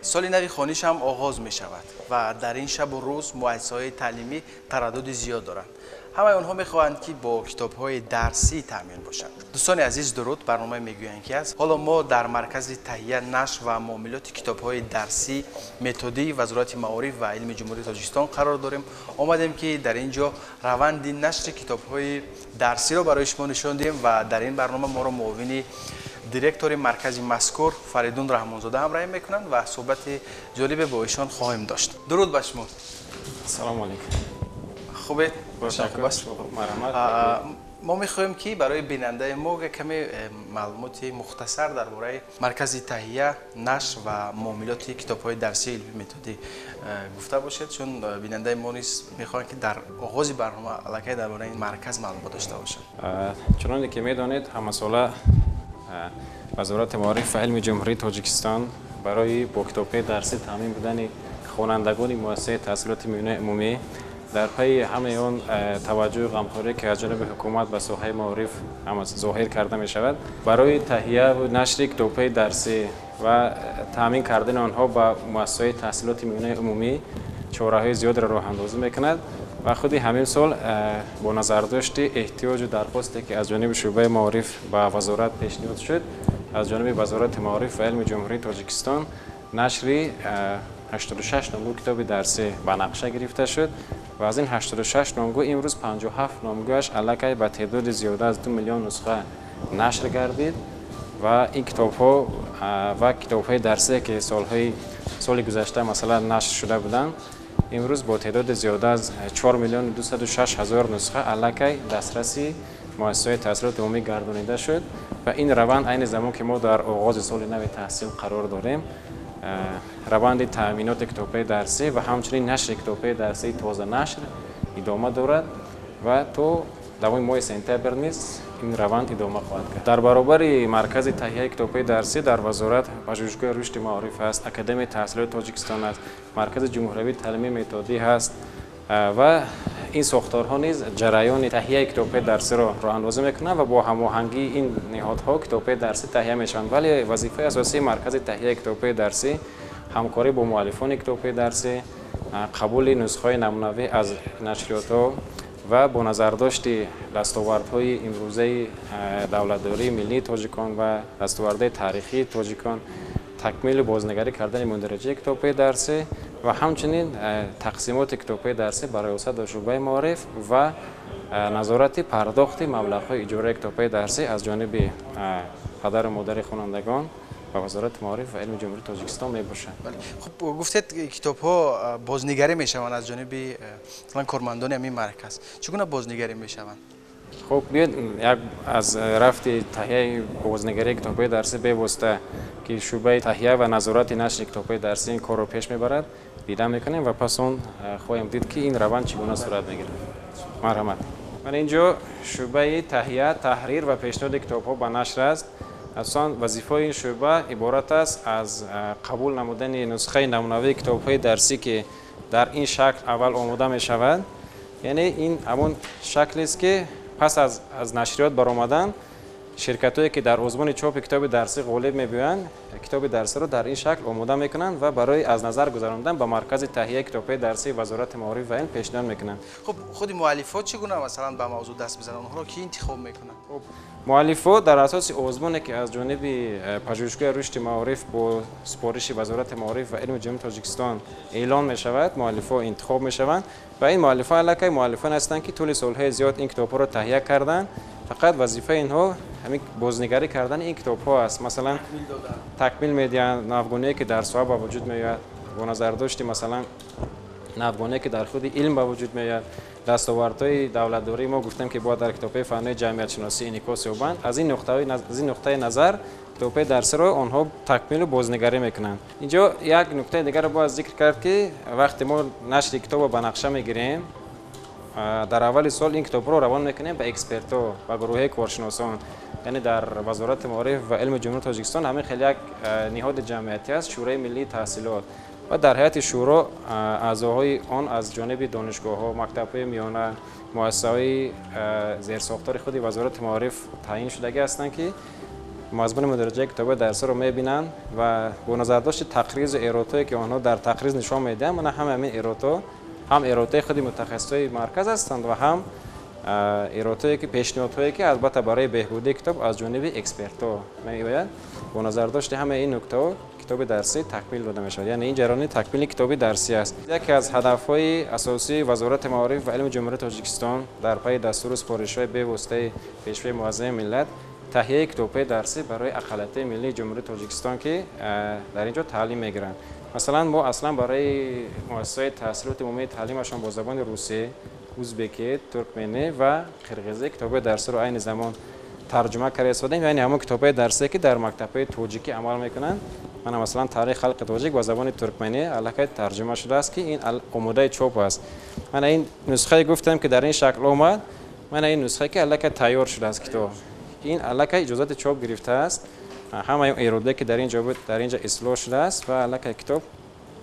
Соли нави хониш ҳам оғоз мешавад ва дар ин шабу рӯз муассисаҳои таълимӣ тараддуди зиёд доранд. Ҳамаи онҳо мехоҳанд, ки бо китобҳои дарсӣ таъмин бошанд. Дӯстони азиз, дуруд! Барномаи «Мегӯянд ки» аст. Ҳоло мо дар маркази таҳия, нашр ва муомилоти китобҳои дарсӣ методии Вазорати маориф ва илми Ҷумҳурии Тоҷикистон қарор дорем. Омадем, ки дар ин ҷо раванди нашри китобҳои дарсиро барои шумо нишон диҳем ва дар ин барнома моро муовини директори маркази мазкур Фаридун Раҳмонзода ҳамроҳӣ мекунанд ва суҳбати ҷолибе бо ишон хоҳем дошт. Дуруд ба шумо! Салому алейкум. Хубед? Мо мехоҳем, ки барои бинандаи мо каме маълумоти мухтасар дар бораи маркази таҳия, нашр ва муомилоти китобҳои дарсии илмӣ методӣ гуфта бошед, чун бинандаи мо низ мехоҳанд, ки дар оғози барнома аллакай дар бораи ин марказ маълумот дошта бошанд. Чуноне ки медонед, ҳамасола Вазорати маориф ва илми Ҷумҳурии Тоҷикистон барои бо китобҳои дарсӣ таъмин будани хонандагони муассисаи таҳсилоти миёнаи умумӣ, дар пайи ҳамаи он таваҷҷӯҳу ғамхорие, ки аз ҷониби ҳукумат ба соҳаи маориф ҳам зоҳир карда мешавад, барои таҳияву нашри китобҳои дарсӣ ва таъмин кардани онҳо ба муассисаҳои таҳсилоти миёнаи умумӣ чораҳои зиёдро роҳандозӣ мекунад. Ва худи ҳамин сол бо назардошти эҳтиёҷу дархосте, ки аз ҷониби шӯъбаи маориф ба вазорат пешниҳод шуд, аз ҷониби Вазорати маориф ва илми Ҷумҳурии Тоҷикистон нашри 86 номгӯ китоби дарсӣ ба нақша гирифта шуд ва аз ин 86 номгӯ имрӯз 57 номгӯяш аллакай ба теъдоди зиёда аз 2 миллион нусха нашр гардид. Ва ин китобҳо ва китобҳои дарсие, ки солҳои соли гузашта, масалан, нашр шуда буданд, имрӯз бо теъдоди зиёда аз 4 миллиону 206 ҳазор нусха аллакай дастраси муассисаҳои таҳсилоти умумӣ гардонида шуд. Ва ин раванд, айни замон ки мо дар оғози соли нави таҳсил қарор дорем, раванди таъминоти китобҳои дарсӣ ва ҳамчунин нашри китобҳои дарсии тозанашр идома дорад ва то давоми моҳи сентябр низ ин раванд идома хоҳад кард. Дар баробари маркази таҳияи китобҳои дарсӣ дар вазорат Пажӯҳишгоҳи рушди маориф ҳаст, Академияи таҳсилоти Тоҷикистон аст, Маркази ҷумҳуриявии таълимии методӣ ҳаст ва ин сохторҳо низ ҷараёни таҳияи китобҳои дарсиро роҳандозӣ мекунанд ва бо ҳамоҳангии ин ниҳодҳо китобҳои дарсӣ таҳия мешаванд. Вале вазифаи асосии маркази таҳияи китобҳои дарсӣ ҳамкорӣ бо муаллифони китобҳои дарсӣ, қабули нусхаҳои намунавӣ аз нашриётҳо ва бо назардошти дастовардҳои имрӯзаи давлатдории миллии тоҷикон ва дастовардҳои таърихии тоҷикон, такмилу бознигарӣ кардани мундариҷаи китобҳои дарсӣ ва ҳамчунин тақсимоти китобҳои дарсӣ ба раёсат ва шӯъбаи маориф ва назорати пардохти маблағҳои иҷораи китобҳои дарсӣ аз ҷониби падару модари хонандагон ба Вазорати маориф ва илми Ҷумҳурии Тоҷикистон мебошад. Хуб, гуфтед, китобҳо бознигарӣ мешаванд аз ҷониби, масалан, кормандони ҳамин марказ. Чӣ гуна бознигарӣ мешаванд? Хуб, биёед, як аз рафти таҳияи бознигарии китобҳои дарсӣ, бевосита ки шӯъбаи таҳия ва назорати нашри китобҳои дарсӣ ин корро пеш мебарад, дида мекунем ва пас он хоҳем дид, ки ин раванд чӣ гуна сурат мегирад. Марҳамат, ман ин ҷо шӯъбаи таҳия, таҳрир ва пешниҳоди китобҳо ба нашр аст. Асосан вазифаи ин шӯъба иборат аст аз қабул намудани нусхаи намунавии китобҳои дарсӣ, ки дар ин шакл аввал омода мешавад, яъне ин ҳамон шаклест, ки пас аз нашриёт баромадан ширкатҳое, ки дар озмуни чопи китоби дарсӣ ғолиб мебиёянд, китоби дарсиро дар ин шакл омода мекунанд ва барои аз назар гузарондан ба маркази таҳияи китобҳои дарсии Вазорати маориф ва илм пешниҳод мекунанд. Хуб, худи муаллифҳо чӣ гуна, масалан, ба мавзӯъ даст мезананд? Онҳоро кӣ интихоб мекунад? Хуб, муаллифҳо дар асоси озмуне, ки аз ҷониби Пажӯҳишгоҳи рушди маориф бо супориши Вазорати маориф ва илми Ҷумҳурии Тоҷикистон эълон мешавад, муаллифҳо интихоб мешаванд ва ин муаллифҳо аллакай муаллифон ҳастанд, ки тӯли солҳои зиёд ин китобҳоро таҳия карданд. Фақат вазифаи инҳо ҳамин бознигарӣ кардани ин китобҳо аст. Масалан, такмил медиҳанд навгоние, ки дар соҳа ба вуҷуд меояд, бо назардошти, масалан, навгоние, ки дар худи илм ба вуҷуд меояд, дастовардҳои давлатдории мо, гуфтем, ки бояд дар китобҳои фанҳои ҷамъиятшиносӣ инъикос ёбанд. Аз ин нуқтаи назар китобҳои дарсиро онҳо такмилу бознигарӣ мекунанд. Инҷо як нуктаи дигарро бояд зикр кард, ки вақте мо нашри китобро ба нақша мегирем, дар аввали сол ин китобҳоро равон мекунем ба экспертҳо, ба гурӯҳҳои коршиносон. Яъне дар Вазорати маориф ва илми Ҷумҳурии Тоҷикистон ҳамин хел як ниҳоди ҷамъиятӣ аст, Шӯрои миллии таҳсилот, ва дар ҳайати шӯро аъзоҳои он аз ҷониби донишгоҳҳо, мактабҳои миёна, муассисаҳои зерсохтори худи Вазорати маориф таъин шудагӣ ҳастанд, ки Мазмуни мундариҷаи китобҳои дарсиро мебинанд ва бо назардошти тақризу эродҳое ки онҳо дар тақриз нишон медиҳанд, мана ҳама ҳамин эродҳо ҳам эродҳои худи мутахассисҳои марказ ҳастанд ва ҳам эродҳое ки пешниҳодҳое ки албатта барои беҳбудии китоб аз ҷониби экспертҳо меояд. Бо назардошти ҳамаи ин нуктаҳо китоби дарсӣ такмил дода мешавад. Яъне ин ҷараёни такмили китоби дарсӣ аст. Яке аз ҳадафҳои асосии Вазорати маориф ва илми Ҷумҳурии Тоҷикистон дар пайи дастуру супоришҳои бевоситаи Пешвои муаззами миллат таҳияи китобҳои дарсӣ барои ақаллиятҳои миллии Ҷумҳурии Тоҷикистон ки дар ин ҷо таълим мегиранд. Масалан, мо аслан барои муассисаҳои таҳсилоти умумии таълимашон бо забони русӣ, узбекӣ, туркменӣ ва қирғизӣ китобҳои дарсиро айни замон тарҷума карда истодаем. Яъне ҳамон китобҳои дарсие ки дар мактабҳои тоҷикӣ амал мекунанд. Мана масалан таърихи халқи тоҷик ба забони туркменӣ аллакай тарҷума шудааст ки ин омодаи чоп аст. Мана ин нусхае гуфтам ки дар ин шакл омад, мана ин нусхае ки аллакай тайёр шудааст китоб. Ин аллакай иҷозати чоп гирифтааст. Ҳамаи эродае ки дар ин ҷо буд, дар ин ҷо ислоҳ шудааст ва аллакай китоб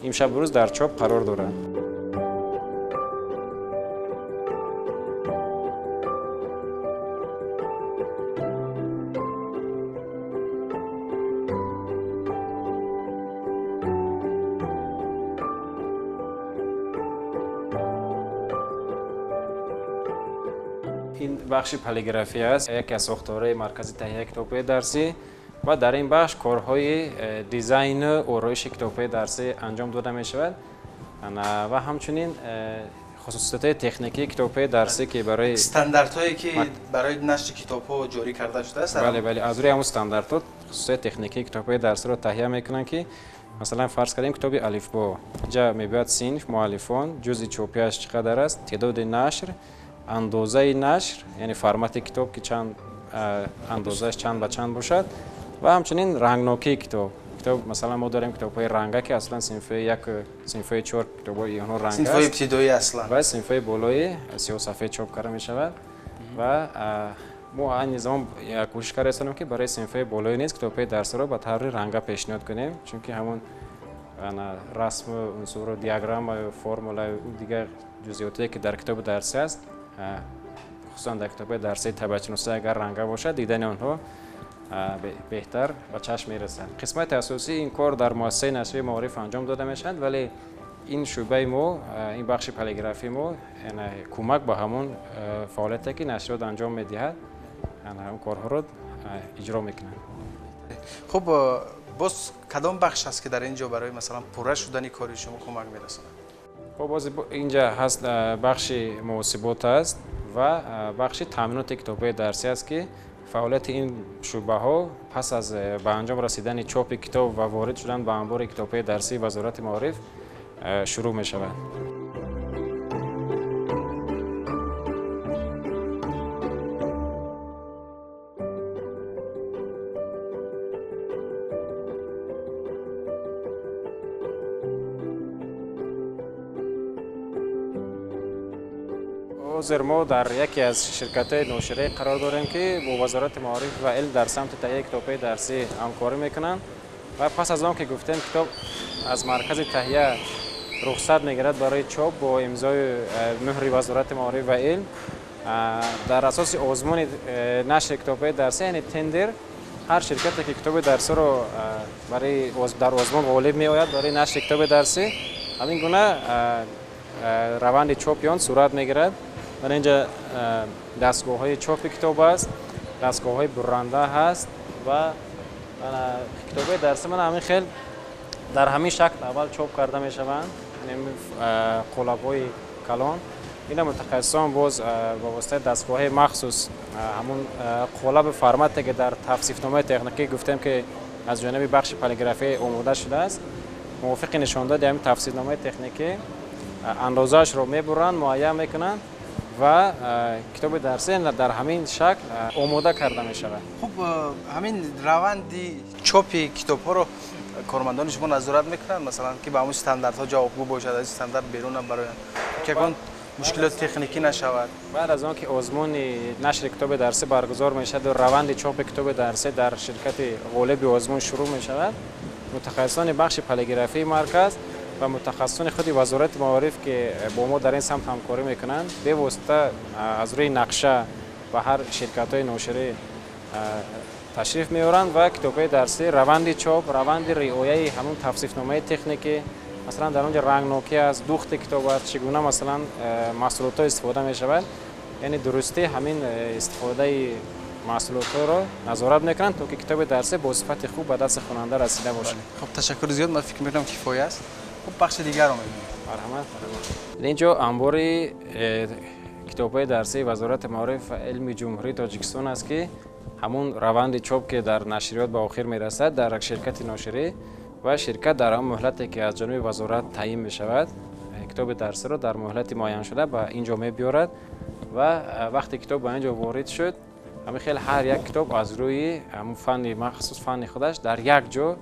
имшаб рӯз дар чоп қарор дорад. Ин бахши полиграфия аст, яке аз сохторҳои маркази таҳияи китобҳои дарсӣ ва дар ин бахш корҳои дизайну ороиши китобҳои дарсӣ анҷом дода мешавад ва ҳамчунин хусусиятҳои техникии китобҳои дарсӣ ки барои стандартҳое ки барои нашри китобҳо ҷорӣ карда шудааст. Бале, бале, аз рӯи ҳамон стандартҳо хусусияти техникии китобҳои дарсиро таҳия мекунанд ки масалан фарз кардем китоби алифбо, инҷа мебояд синф, муаллифон, ҷузъи чопиаш чӣ қадар аст, теъдоди нашр, андозаи нашр, яъне формати китоб ки чанд андозааш чанд ба чанд бошад ва ҳамчунин рангнокии китоб. Китоб масалан мо дорем китобҳои ранга ки аслан синфҳои як, синфҳои чор китобҳои онҳо ранг аст. Синфҳои ибтидоӣ аслан. Ва синфҳои болои сиёҳсафед чоп карда мешавад ва мо айни замон кӯшиш карда истодем ки барои синфҳои болоӣ низ китобҳои дарсиро ба таври ранга пешниҳод кунем, чунки ҳамон расму унсуру диаграммаю формулаю дигар ҷузъиётие ки дар китоби дарсӣ аст, хусусан дар китобҳои дарсии табиатшиносӣ агар ранга бошад, дидани онҳо беҳтар ба чашм мерасад. Қисмати асосии ин кор дар муассисаи нашрияи маориф анҷом дода мешавад, вале ин шӯъбаи мо, ин бахши полиграфии мо кӯмак ба ҳамон фаъолияте ки нашриёт анҷом медиҳад, он корҳоро иҷро мекунад. Хуб, боз кадом бахш аст ки дар ин ҷо барои масалан пурра шудани кори шумо кӯмак мерасонад? Хуб, боз инҷа ҳаст бахши муҳосибот аст ва бахши таъминоти китобҳои дарсӣ аст ки фаъолияти ин шӯъбаҳо пас аз ба анҷом расидани чопи китоб ва ворид шудан ба анбори китобҳои дарсии Вазорати маориф шурӯъ мешавад. Ҳозир мо дар яке аз ширкатҳои ноширӣ қарор дорем ки бо Вазорати маориф ва илм дар самти таҳияи китобҳои дарсӣ ҳамкорӣ мекунанд ва пас аз он ки гуфтем китоб аз маркази таҳия рухсат мегирад барои чоп бо имзои муҳри Вазорати маориф ва илм, дар асоси озмуни нашри китобҳои дарсӣ, яъне тендер, ҳар ширкате ки китоби дарсиро барои дар озмун ғолиб меояд барои нашри китоби дарсӣ, ҳамин гуна раванди чопи он сурат мегирад. Дар инҷа дастгоҳҳои чопи китоб аст, дастгоҳҳои бурранда ҳаст ва китобҳои дарсӣ мана ҳамин хел дар ҳамин шакл аввал чоп карда мешаванд, қолабҳои калон. Ина мутахассисон боз ба воситаи дастгоҳҳои махсус ҳамон қолаби формате ки дар тавсифномаи техникӣ гуфтем ки аз ҷониби бахши полиграфия омода шудааст, мувофиқи нишондоди ҳамин тавсифномаи техникӣ андозаашро мебуранд, муайян мекунанд ва китоби дарсӣ дар ҳамин шакл омода карда мешавад. Хуб, ҳамин раванди чопи китобҳоро кормандони шумо назорат мекунанд, масалан ки ба ҳамон стандартҳо ҷавобгӯ бошад, аз стандарт берун набароянд, ки ягон мушкилоти техникӣ нашавад? Баъд аз он ки озмуни нашри китоби дарсӣ баргузор мешавад ва раванди чопи китоби дарсӣ дар ширкати ғолиби озмун шурӯъ мешавад, мутахассисони бахши полиграфияи марказ ва мутахассисони худи Вазорати маориф ки бо мо дар ин самт ҳамкорӣ мекунанд, бевосита аз рӯи нақша ба ҳар ширкатҳои ноширӣ Ташриф меоранд ва китобҳои дарсӣ, раванди чоп, раванди риояи ҳамун тавсифномаи техникӣ, масалан дар он ҷо рангнокӣ аст, духти китоб аст, чӣ гуна масалан маҳсулотҳо истифода мешавад, яъне дурустии ҳамин истифодаи маҳсулотҳоро назорат мекунанд, то ки китоби дарсӣ бо сифати хуб ба дасти хонанда расида бошад. Хуб, ташаккури зиёд, ман фикр мекунам кифоя аст. Хуб, бахши дигарро мебинем. Марҳамат. Ин ҷо анбори китобҳои дарсии Вазорати маориф ва илми Ҷумҳурии Тоҷикистон аст, ки ҳамун раванди чоп, ки дар нашриёт ба охир мерасад, дар ширкати ноширӣ ва ширкат дар ҳамон муҳлате, ки аз ҷониби вазорат таъйин мешавад, китоби дарсиро дар муҳлати муайяншуда ба ин ҷо мебиёрад ва вақте китоб ба ин ҷо ворид шуд, ҳамин хел ҳар як китоб аз рӯи ҳамун фанни махсус, фанни худаш дар як ҷо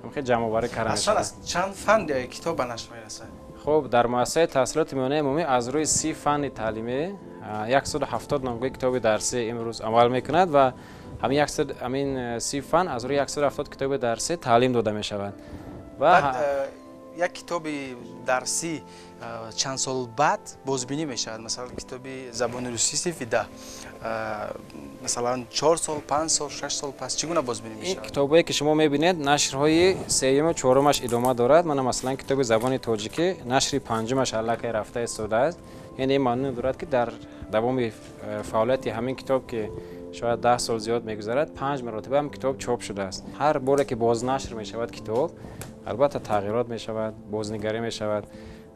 ҳамин хел ҷамъоварӣ карда мешавад. Аз чанд фан китоб ба нашр мерасад? Хуб, дар муассисаи таҳсилоти миёнаи умумӣ аз рӯи 30 фанни таълимӣ 170 номгӯи китоби дарсӣ имрӯз амал мекунад ва ҳамин 30 фан аз рӯи 170 китоби дарсӣ таълим дода мешавад. Ва як китоби дарсӣ чанд сол баъд бозбинӣ мешавад. Масалан, китоби забони русӣ синфи 10, масалан 4 сол, 5 сол, 6 сол пас чӣ гуна бозбинӣ мешавад? Ин китобое ки шумо мебинед, нашрҳои сеюму чорумаш идома дорад. Мана масалан китоби забони тоҷикӣ нашри панҷумаш аллакай рафта истодааст. Яъне ин маъно дорад, ки дар давоми фаъолияти ҳамин китоб, ки шояд 10 сол зиёд мегузарад, 5 маротиба ҳам китоб чоп шудааст. Ҳар боре ки бознашр мешавад китоб, албатта тағйирот мешавад, бознигарӣ мешавад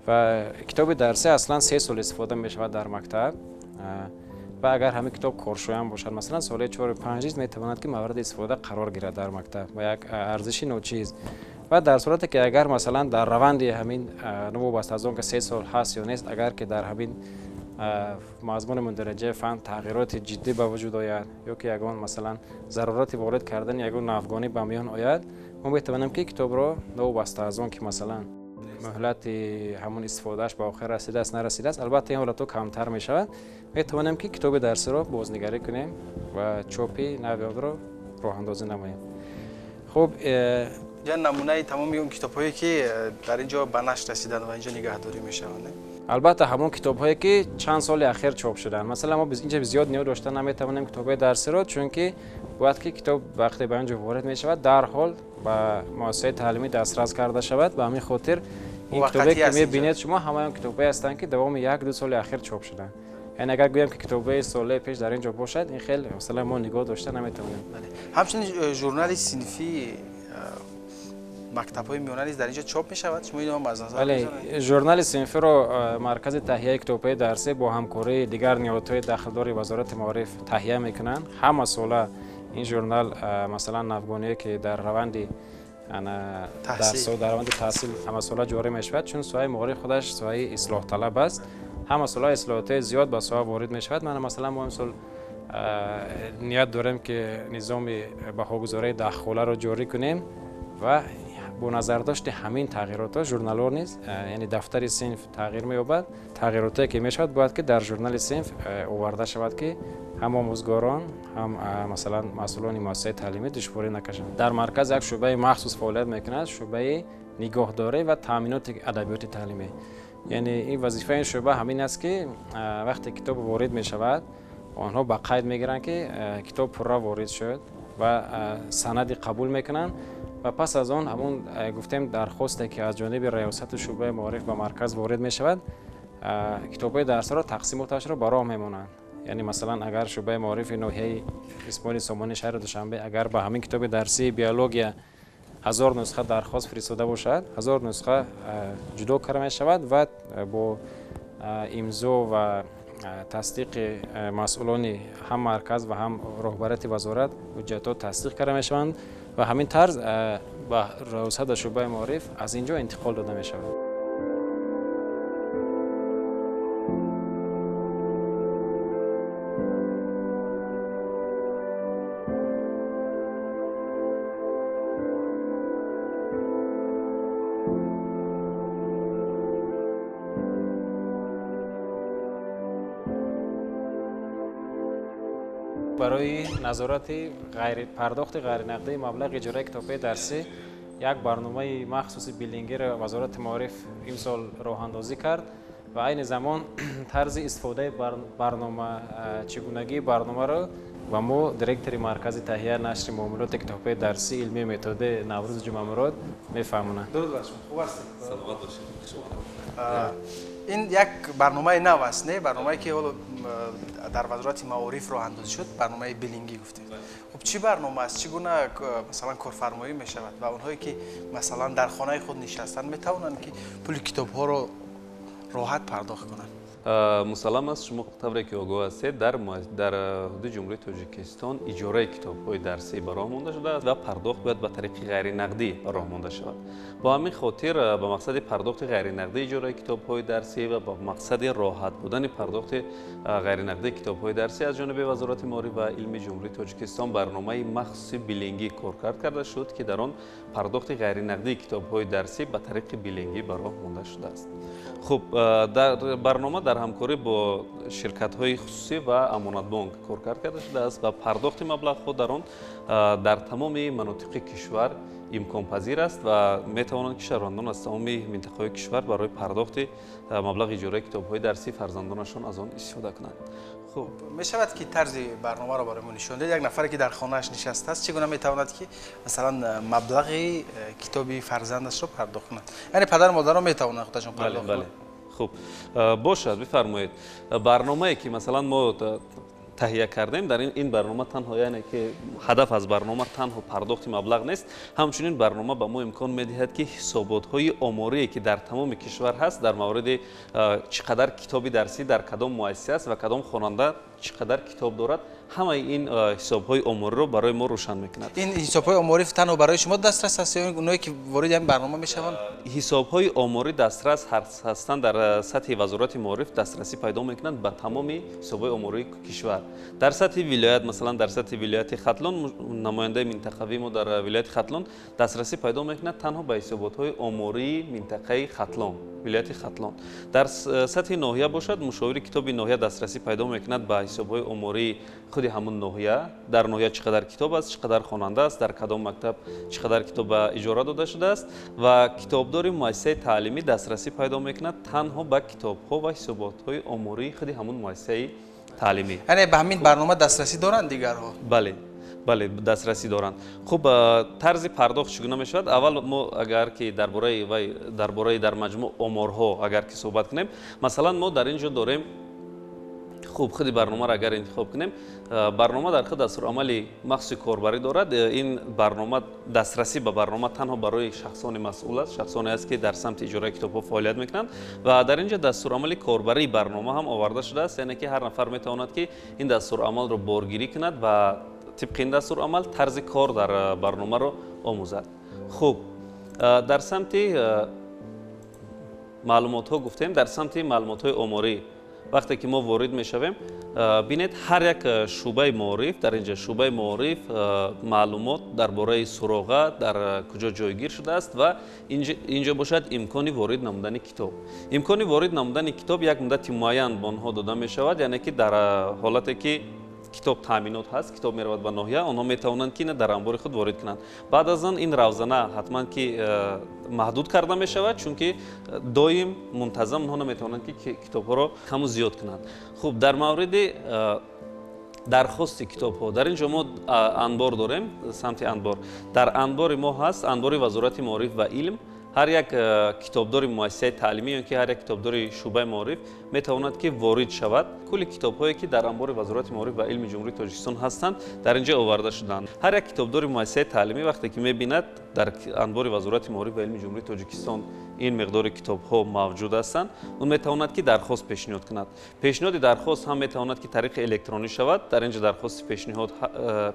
ва китоби дарсӣ аслан 3 сол истифода мешавад дар мактаб. Ва агар ҳамин китоб коршоям бошад, масалан соли 4-5 низ метавонад, ки мавриди истифода қарор гирад дар мактаб ва як арзиши ночиз. Ва дар сурате ки агар масалан дар раванди ҳамин, новобаста аз он ки 3 сол ҳаст ё нест, агар ки дар ҳамин мазмуни мундариҷаи фан тағйироти ҷиддӣ ба вуҷуд ояд ё ки ягон масалан зарурати ворид кардани ягон навгонӣ ба миён ояд, мо метавонем, ки китобро новобаста аз он ки масалан муҳлати ҳамон истифодааш ба охир расидааст, нарасидааст, албатта ин ҳолатҳо камтар мешавад, метавонем, ки китоби дарсиро бознигарӣ кунем ва чопи нави онро роҳандозӣ намоем. Хуб, я намунаи тамоми он китобҳое, ки дар ин ҷо ба нашр расиданд ва ин ҷо нигаҳдорӣ мешаванд. Албатта ҳамон китобҳое, ки чанд соли ахир чоп шуданд. Масалан, мо инҷа зиёд ниёз дошта наметавонем китобҳои дарсиро, чунки бояд ки китоб вақте ба ин ҷо ворид мешавад, дарҳол ба муассисаи таълимӣ дастрас карда шавад. Ба ҳамин хотир ин китобе, ки мебинед шумо, ҳамаи он китобҳое ҳастанд, ки давоми 1-2 соли ахир чоп шуданд. Яъне агар гӯям, ки китобҳои солаи пеш дар ин ҷо бошад, ин хел масалан мо нигоҳ дошта наметавонем. Ҳамчунин журнали синфии мактабҳои миёна низ дар ин ҷо чоп мешавад. Шумо инро аз назар Бале, журнали синфиро маркази таҳияи китобҳои дарсӣ бо ҳамкории дигар ниҳодҳои дахлдори Вазорати маориф таҳия мекунанд. Ҳама сола ин журнал, масалан навгоние, ки дар раванди дар раванди таҳсил ҳамасола ҷорӣ мешавад, чун соҳаи маориф худаш соҳаи ислоҳталаб аст, ҳама сола ислоҳотҳои зиёд ба соҳа ворид мешавад. Мана масалан мо имсол ният дорем, ки низоми баҳогузории даҳхоларо ҷорӣ кунем ва бо назардошти ҳамин тағйиротҳо журналҳо низ, яъне дафтари синф тағйир меёбад. Тағйиротое, ки мешавад, бояд ки дар журнали синф оварда шавад, ки ҳам омӯзгорон, ҳам масалан масъулони муассисаи таълимӣ душворӣ накашанд. Дар марказ як шӯъбаи махсус фаъолият мекунад, шӯъбаи нигоҳдорӣ ва таъминоти адабиёти таълимӣ. Яъне ин вазифаи ин шӯъба ҳамин аст, ки вақте китоб ворид мешавад, онҳо ба қайд мегиранд, ки китоб пурра ворид шуд ва санади қабул мекунанд ва пас аз он ҳамон гуфтем дархосте, ки аз ҷониби раёсату шӯъбаи маориф ба марказ ворид мешавад, китобҳои дарсиро тақсимоташро ба роҳ мемонанд. Яъне масалан агар шӯъбаи маорифи ноҳияи Исмоили Сомонии шаҳри Душанбе агар ба ҳамин китоби дарсии биология 1000 нусха дархост фиристода бошад, 1000 нусха ҷудо карда мешавад ва бо имзо ва тасдиқи масъулони ҳам марказ ва ҳам роҳбарияти вазорат ҳуҷҷатҳо тасдиқ карда мешаванд ва ҳамин тарз ба раёсат шӯъбаи маориф аз ин ҷо интиқол дода мешавад. Барои назорати пардохти ғайринақдии маблағи иҷораи китобҳои дарсӣ як барномаи махсуси биллингиро Вазорати маориф имсол роҳандозӣ кард ва айни замон тарзи истифодаи барнома, чигунагии барномаро Ва мо директори маркази таҳия нашри муомилоти китобҳои дарсии илмии методӣ Наврӯз Ҷумъамурод мефаҳмонад. Дуруд бар шумо, хуб ҳастед? Саломат бошед. Ин як барномаи нав аст, не? Барномае ки ҳоло дар Вазорати маориф роҳандозӣ шуд, барномаи билингӣ гуфтем. Хуб, чӣ барнома аст? Чӣ гуна, масалан, корфармоӣ мешавад ва онҳое ки, масалан, дар хонаи худ нишастанд, метавонанд ки пули китобҳоро роҳат пардохт кунанд? Мусаллам аст, шумо тавре ки огоҳ ҳастед, дар ҳудуди Ҷумҳурии Тоҷикистон иҷораи китобҳои дарсӣ ба роҳ монда шудааст ва пардохт бояд ба тариқи ғайринақдӣ ба роҳ монда шавад. Бо ҳамин хотир ба мақсади пардохти ғайринақдии иҷораи китобҳои дарсӣ ва ба мақсади роҳат будани пардохти ғайринақдии китобҳои дарсӣ аз ҷониби Вазорати маориф ва илми Ҷумҳурии Тоҷикистон барномаи махсуси билингӣ коркард карда шуд, ки дар он пардохти ғайринақдии китобҳои дарсӣ ба тариқи билингӣ ба роҳ монда шудааст. Хуб, дар барнома дар ҳамкорӣ бо ширкатҳои хусусӣ ва Амонатбонк коркард карда шудааст ва пардохти маблағҳо дар он дар тамоми манотиқи кишвар имконпазир аст ва метавонанд ки шаҳрвандон аз тамоми минтақаҳои кишвар барои пардохти маблағи иҷораи китобҳои дарсии фарзандонашон аз он истифода кунанд. Хуб, мешавад ки тарзи барномаро барои мо нишон диҳед? Як нафаре ки дар хонааш нишастааст, чӣ гуна метавонад ки, масалан, маблағи китоби фарзандашро пардохт кунад? Яъне падару модарро метавонанд худашон пардохт кунанд? Хуб, бошад, бифармоед. Барномае ки, масалан, мо таҳия кардем, дар ин барнома танҳо, яъне ки ҳадаф аз барнома танҳо пардохти маблағ нест, ҳамчунин барнома ба мо имкон медиҳад ки ҳисоботҳои оморие ки дар тамоми кишвар ҳаст дар мавриди чӣ қадар китоби дарсӣ дар кадом муассиса аст ва кадом хонанда чӣ қадар китоб дорад, ҳамаи ин ҳисобҳои омориро барои мо рӯшан мекунад. Ин ҳисобҳои оморӣ танҳо барои шумо дастрас аст ё онҳое ки вориди ҳамин барнома мешаванд? Ҳисобҳои оморӣ дастрас ҳастанд дар сатҳи Вазорати маориф, дастрасӣ пайдо мекунанд ба тамоми ҳисобҳои омории кишвар. Дар сатҳи вилоят, масалан, дар сатҳи вилояти Хатлон, намояндаи минтақавии мо дар вилояти Хатлон дастрасӣ пайдо мекунад танҳо ба ҳисоботҳои омории минтақаи Хатлон, вилояти Хатлон. Дар сатҳи ноҳия бошад, мушовири китоби ноҳия дастрасӣ пайдо мекунад ба ҳисобҳои омории худи ҳамун ноҳия. Дар ноҳия чӣ қадар китоб аст, чӣ қадар хонанда аст, дар кадом мактаб чӣ қадар китоб ба иҷора дода шудааст ва китобдори муассисаи таълимӣ дастрасӣ пайдо мекунад танҳо ба китобҳо ва ҳисоботҳои омории худи ҳамун муассисаи таълимӣ. Яъне ба ҳамин барнома дастрасӣ доранд дигарҳо? Бале, бале, дастрасӣ доранд. Хуб, тарзи пардохт чӣ гуна мешавад? Аввал мо агар ки дар бораи вай, дар бораи дар маҷмӯъ оморҳо агар ки суҳбат кунем, масалан, мо дар ин ҷо дорем. Хуб, худи барномаро агар интихоб кунем, барнома дар худ дастурамали махсуси корбарӣ дорад. Ин барнома, дастрасӣ ба барнома танҳо барои шахсони масъул аст, шахсоне аст ки дар самти иҷораи китобҳо фаъолият мекунанд ва дар ин ҷо дастурамали корбарии барнома ҳам оварда шудааст, яъне ки ҳар нафар метавонад ки ин дастурамалро боргирӣ кунад ва тибқи ин дастурамал тарзи кор дар барномаро омӯзад. Хуб, дар самти маълумотҳо гуфтем, дар самти маълумотҳои оморӣ вақте ки мо ворид мешавем, бинед, ҳар як шӯъбаи маориф, дар инҷа шӯъбаи маориф маълумот дар бораи суроға дар куҷо ҷойгир шудааст ва инҷо бошад имкони ворид намудани китоб. Имкони ворид намудани китоб як муддати муайян ба онҳо дода мешавад, яъне ки дар ҳолате ки китоб таъминот ҳаст, китоб меравад ба ноҳия, онҳо метавонанд ки ина дар анбори худ ворид кунанд. Баъд аз он ин равзана ҳатман ки маҳдуд карда мешавад, чунки доим мунтазам онҳо наметавонанд ки китобҳоро каму зиёд кунанд. Хуб, дар мавриди дархости китобҳо дар ин ҷо мо анбор дорем, самти анбор. Дар анбори мо ҳаст анбори Вазорати маориф ва илм. Ҳар як китобдори муассисаи таълимӣ ё ки ҳар як китобдори шӯъбаи маориф метавонад ки ворид шавад. Кулли китобҳое ки дар анбори Вазорати маориф ва илми Ҷумҳурии Тоҷикистон ҳастанд, дар ин ҷо оварда шуданд. Ҳар як китобдори муассисаи таълимӣ вақте ки мебинад дар анбори Вазорати маориф ва илми Ҷумҳурии Тоҷикистон ин миқдори китобҳо мавҷуд ҳастанд, ӯ метавонад ки дархост пешниҳод кунад. Пешниҳоди дархост ҳам метавонад ки тариқи электронӣ шавад. Дар ин ҷо дархости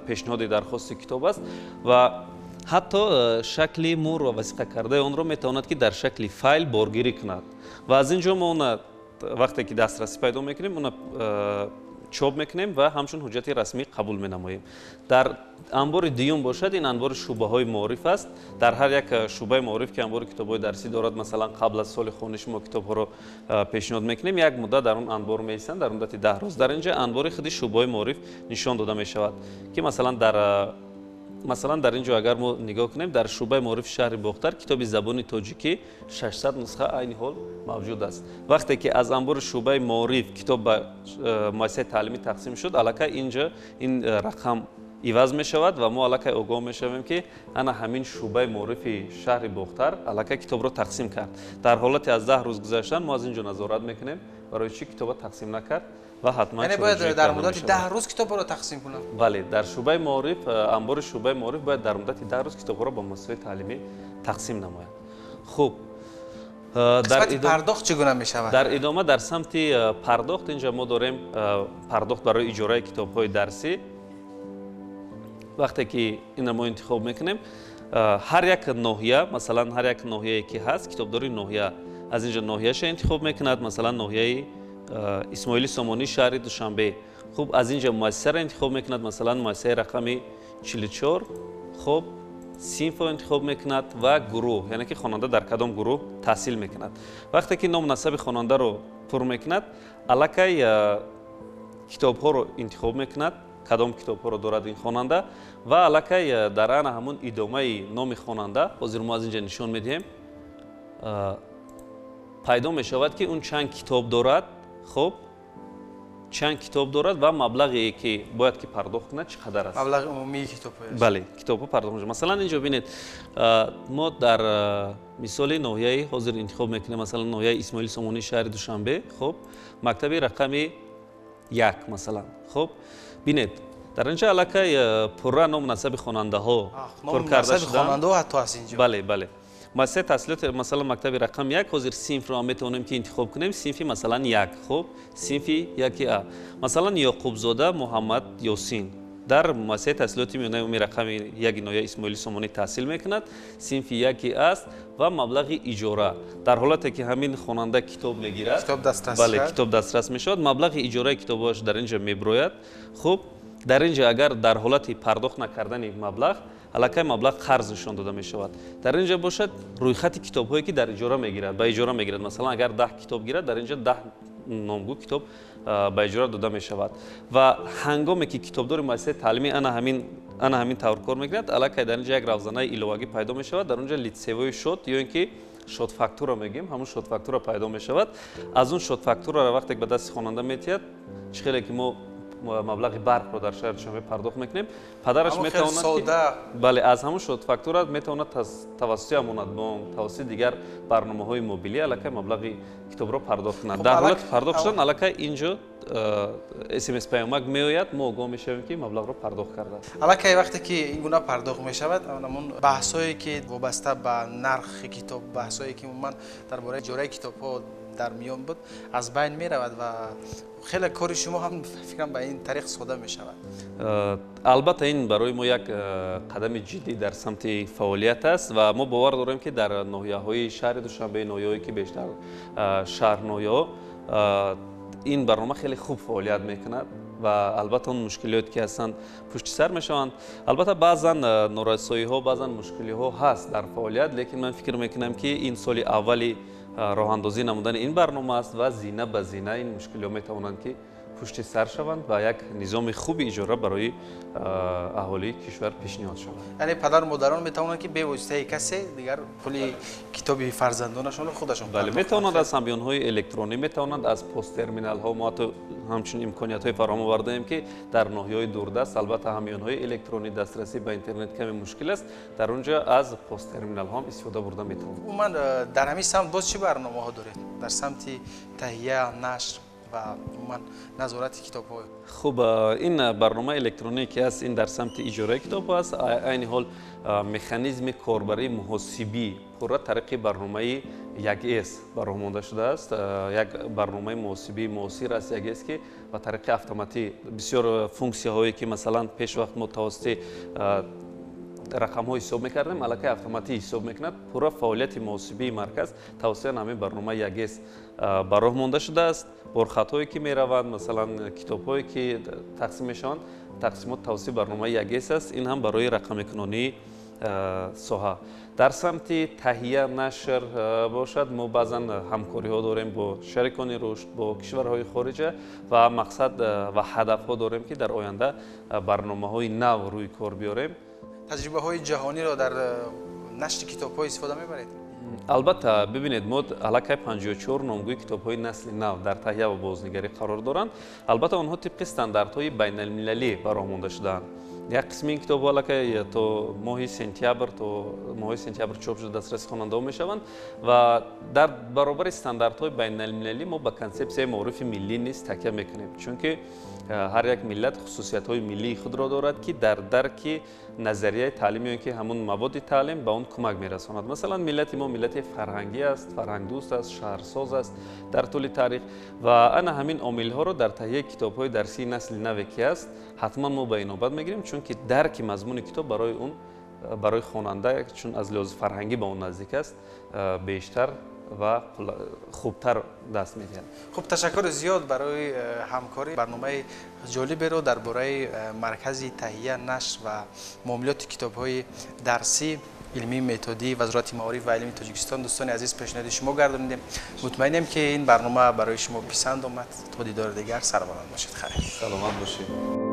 пешниҳоди дархости китоб аст ва ҳатто шакли мур ва васиқа кардаи онро метавонад ки дар шакли файл боргирӣ кунад ва аз ин ҷо мо она вақте ки дастрасӣ пайдо мекунем, она чоп мекунем ва ҳамчун ҳуҷҷати расмӣ қабул менамоем. Дар анбори дуюм бошад, ин анбори шӯъбаҳои маориф аст. Дар ҳар як шӯъбаи маориф ки анбори китобҳои дарсӣ дорад, масалан, қабл аз соли хониш мо китобҳоро пешниҳод мекунем, як муддат дар он анбор меистанд, дар муддати 10 рӯз. Дар ин ҷо анбори худи шӯъбаҳои маориф нишон дода мешавад ки, масалан, дар Масалан, дар ин ҷо агар мо нигоҳ кунем, дар шӯъбаи маорифи шаҳри Бохтар китоби забони тоҷикӣ 600 нусха айни ҳол мавҷуд аст. Вақте ки аз анбори шӯъбаи маориф китоб ба муассисаи таълимӣ тақсим шуд, аллакай инҷо ин рақам иваз мешавад ва мо аллакай огоҳ мешавем, ки ана ҳамин шӯъбаи маорифи шаҳри Бохтар аллакай китобро тақсим кард. Дар ҳолати аз 10 рӯз гузаштан мо аз ин ҷо назорат мекунем, барои чӣ китобро тақсим накард ва ҳатман яъне бояд дар муддати 10 рӯз китобро тақсим кунад. Бале, дар шӯъбаи маориф, анбори шӯъбаи маориф бояд дар муддати 10 рӯз китобҳоро ба муассисаҳои таълимӣ тақсим намояд. Хуб, дар пардохт чӣ гуна мешавад? Дар идома дар самти пардохт инҷо мо дорем пардохт барои иҷораи китобҳои дарсӣ. Вақте ки инро мо интихоб мекунем, ҳар як ноҳия, масалан ҳар як ноҳияе ки ҳаст, китобдори ноҳия аз инҷо ноҳияша интихоб мекунад, масалан ноҳияи Исмоили Сомонӣ шаҳри Душанбе. Хуб, аз инҷо муассисаро интихоб мекунад, масалан муассисаи рақами 44. Хуб, синфро интихоб мекунад ва гурӯҳ, яъне ки хонанда дар кадом гурӯҳ таҳсил мекунад. Вақте ки ному насаби хонандаро пур мекунад, аллакай китобҳоро интихоб мекунад, кадом китобҳоро дорад ин хонанда, ва аллакай дар ана ҳамун идомаи номи хонанда, ҳозир мо аз инҷо нишон медиҳем, пайдо мешавад, ки он чанд китоб дорад. Хуб, чанд китоб дорад ва маблағе ки бояд ки пардохт кунад чӣ қадар аст. Маблағи умумии китобҳо. Бале, китобҳо пардохт мешавад. Масалан, инҷо бинед, мо дар мисоли ноҳияи ҳозир интихоб мекунем, масалан ноҳияи Исмоили Сомонӣ шаҳри Душанбе. Хуб, мактаби рақами 1 масалан. Хуб, бинед, дар инҷо аллакай пурра ному насаби хонандаҳо пур карда шуданд. Хонандаҳо ҳатто аз инҷо. Бале, бале. Муассисаи таҳсилот, масалан мактаби рақам 1, ҳозир синфро ҳам метавонем ки интихоб кунем, синфи масалан 1. Хуб, синфи 1 А. Масалан Ёқубзода Муҳаммад Ёсин дар муассисаи таҳсилоти миёнаи умумии рақами 1 ноҳияи Исмоили Сомонӣ таҳсил мекунад, синфи 1 аст ва маблағи иҷора. Дар ҳолате ки ҳамин хонанда китоб мегирад, китоб дастрас, бале, китоб дастрас мешавад, маблағи иҷораи китобаш дар инҷо меброяд. Хуб, дар инҷо агар дар ҳолати пардохт накардани маблағ, аллакай маблағ қарз нишон дода мешавад. Дар инҷо бошад рӯйхати китобҳое ки дар иҷора мегирад, ба иҷора мегирад. Масалан, агар 10 китоб гирад, дар инҷо 10 номгӯ китоб ба иҷора дода мешавад. Ва ҳангоме ки китобдори муассисаи таълимӣ ана ҳамин тавр кор мекунад, аллакай дар инҷо як равзанаи иловагӣ пайдо мешавад. Дар онҷо лицевой шот ё ин ки шотфактура мегӯем, ҳамун шотфактура пайдо мешавад. Аз он шотфактураро вақте ба дасти хонанда метиҳад, чӣ хеле ки мо маблағи барқро дар шаҳри Душанбе пардохт мекунем, падараш метавонад, бале, аз ҳамун шотфактура метавонад тавассути Амонатбонк, тавассути дигар барномаҳои мобилӣ аллакай маблағи китобро пардохт кунад. Дар ҳолати пардохт шудан аллакай инҷо СМС паёмак меояд, мо огоҳ мешавем, ки маблағро пардохт кардааст. Аллакай вақте ки ин гуна пардохт мешавад, ҳамон баҳсҳое ки вобаста ба нархи китоб, баҳсҳое ки умуман дар бораи иҷораи китобҳо дар миён буд, аз байн меравад ва хеле кори шумо ҳам фикрам ба ин тариқ сода мешавад. Албатта, ин барои мо як қадами ҷиддӣ дар самти фаъолият аст ва мо бовар дорем, ки дар ноҳияҳои шаҳри Душанбе, ноҳияҳое ки бештар шаҳрноҳияҳо, ин барнома хеле хуб фаъолият мекунад ва албатта он мушкилиёте ки ҳастанд пушти сар мешаванд. Албатта баъзан норасоиҳо, баъзан мушкилиҳо ҳаст дар фаъолият, лекин ман фикр мекунам, ки ин соли аввали роҳандозӣ намудани ин барнома аст ва зина ба зина ин мушкилиҳо метавонанд ки пушти сар шаванд ва як низоми хуби иҷора барои аҳолии кишвар пешниҳод шавад. Яъне падару модарон метавонанд ки бевоситаи касе дигар пули китоби фарзандонашонро худашон бале, метавонанд аз ҳамёнҳои электронӣ, метавонанд аз посттерминалҳо. Мо ҳатто ҳамчунин имкониятҳои фароҳам овардаем, ки дар ноҳияҳои дурдаст албатта ҳамёнҳои электронӣ, дастрасӣ ба интернет каме мушкил аст, дар он ҷо аз посттерминалҳо ҳам истифода бурда метавонанд. Умуман дар ҳамин самт боз чӣ барномаҳо доред? Дар самти таҳия, нашр ва умуман назорати китобҳо? Хуб, ин барномаи электроние ки аст, ин дар самти иҷораи китобҳо аст. Айни ҳол механизми корбарии муҳосибӣ пурра тариқи барномаи 1С ба роҳ монда шудааст. Як барномаи муҳосибии муосир аст 1С, ки ба тариқи автоматӣ бисёр функсияҳое ки масалан пешвақт мо тавассути рақамҳо ҳисоб мекардем, аллакай автоматӣ ҳисоб мекунад. Пурра фаъолияти муҳосибии марказ тавассути ҳамин барномаи 1С ба роҳ монда шудааст. Борхатҳое ки мераванд, масалан китобҳое ки тақсим мешаванд, тақсимот тавассути барномаи 1С аст. Ин ҳам барои рақамикунонии соҳа. Дар самти таҳия, нашр бошад, мо баъзан ҳамкориҳо дорем бо шарикони рушд, бо кишварҳои хориҷа ва мақсад ва ҳадафҳо дорем, ки дар оянда барномаҳои нав рӯи кор биёрем. Таҷрибаҳои ҷаҳониро дар нашри китобҳо истифода мебаред? Албатта, бибинед, мо аллакай 54 номгӯи китобҳои насли нав дар таҳия ва бознигарӣ қарор доранд. Албатта, онҳо тибқи стандартҳои байналмилалӣ ба роҳ монда шудаанд. Як қисми ин китобҳо аллакай то моҳи сентябр чоп шуда дастраси хонандаҳо мешаванд ва дар баробари стандартҳои байналмилалӣ мо ба консепсияи маорифи миллӣ низ такя мекунем, чунки ҳар як миллат хусусиятҳои миллии худро дорад, ки дар дарки назарияи таълим ё ин ки ҳамун маводи таълим ба он кӯмак мерасонад. Масалан, миллати мо миллати фарҳангӣ аст, фарҳангдӯст аст, шаҳрсоз аст дар тӯли таърих ва ана ҳамин омилҳоро дар таҳияи китобҳои дарсии насли наве ки аст, ҳатман мо ба инобат мегирем, чунки дарки мазмуни китоб барои он, барои хонанда, чун аз лиҳози фарҳангӣ ба он наздик аст, бештар ва хубтар даст медиҳад. Хуб, ташаккури зиёд барои ҳамкорӣ. Барномаи ҷолиберо дар бораи маркази таҳия, нашр ва муомилоти китобҳои дарсӣ, илмии методии Вазорати маориф ва илми Тоҷикистон, дӯстони азиз, пешниҳоди шумо гардонидем. Мутмаинем, ки ин барнома барои шумо писанд омад. То дидори дигар сарбаланд бошед. Хайр. Саломат бошед.